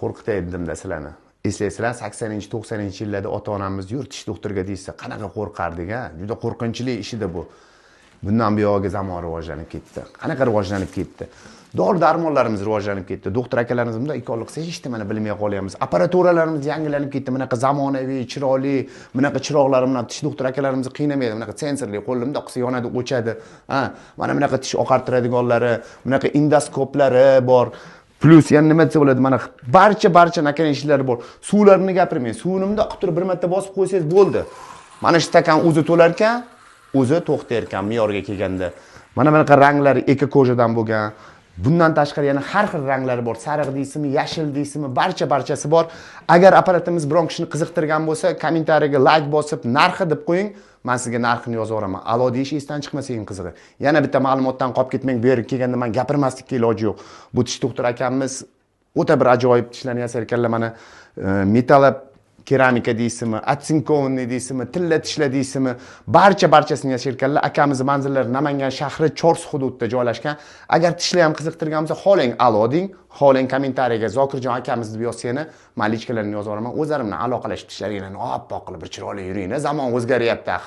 qo'rqitay dedimda sizlarni. Eslaysizlar, 80-, 90-yillarda ota onamiz "Yur tish doktoriga" deyishsa, qanaqa qo'rqardik, a? Juda qo'rqinchli ish edi bu. Bundan buyog'iga zamon rivojlanib ketdi. Qanaqa rivojlanib ketdi? Dori darmonlarimiz rivojlanib ketdi. Doktor akalarimiz bunday ikkovli qilsa, hech nimani bilmay qolyapmiz. Apparaturalarimiz yangilanib ketdi. Bunaqa zamonaviy, chiroyli, bunaqa chiroqlar bilan tish doktor akalarimizni qiynamaydi. Bunaqa sensorli, qo'limda qilsa yonadi, o'chadi. Ha, mana bunaqa tish oqartiradiganlari, bunaqa endoskoplari bor. Плюс yana nima desa bo'ladi, mana barcha наконечник lari bor. Suvlarini gapirmang. Suvini bundoq qilib turib bir marta bosib qo'ysangiz bo'ldi. Mana shu stakan o'zi to'lar ekan, o'zi to'xtar ekan me'yorga kelganda. Mana bunaqa ranglari эко кожа dan bo'lgan. Bundan tashqari yana har xil ranglari bor. Sariq deysizmi, yashil deysizmi, barcha barchasi bor. Agar apparatimiz biron kishini qiziqtirgan bo'lsa, kommentariyaga layk bosib, narxi deb qo'ying. Men sizga narxini yozib yuboraman. Alo deyish esdan chiqmasa, eng qizig'i. Yana bitta ma'lumotdan qolib ketmang. Bu yerga kelganda men gapirmaslikka iloji yo'q. Bu tish doktor akamiz o'ta bir ajoyib tishlarni yasar ekanlar. Mana metallokeramika deysizmi, оцинкованный deysizmi, tilla tishlar deysizmi, barcha barchasini yasar ekanlar. Akamizni manzillari Namangan shahri, Chors hududida joylashgan. Agar tishlar ham qiziqtirgan bo'lsa, xohlang alo deng, xohlang kommentariyaga Zokirjon akamiz deb yozsanglar, men личка larini yozib yuboraman. O'zlari bilan aloqalashib, tishlaringlarni oppoq qilib bir chiroyli yuringlar. Zamon o'zgaryapti axir.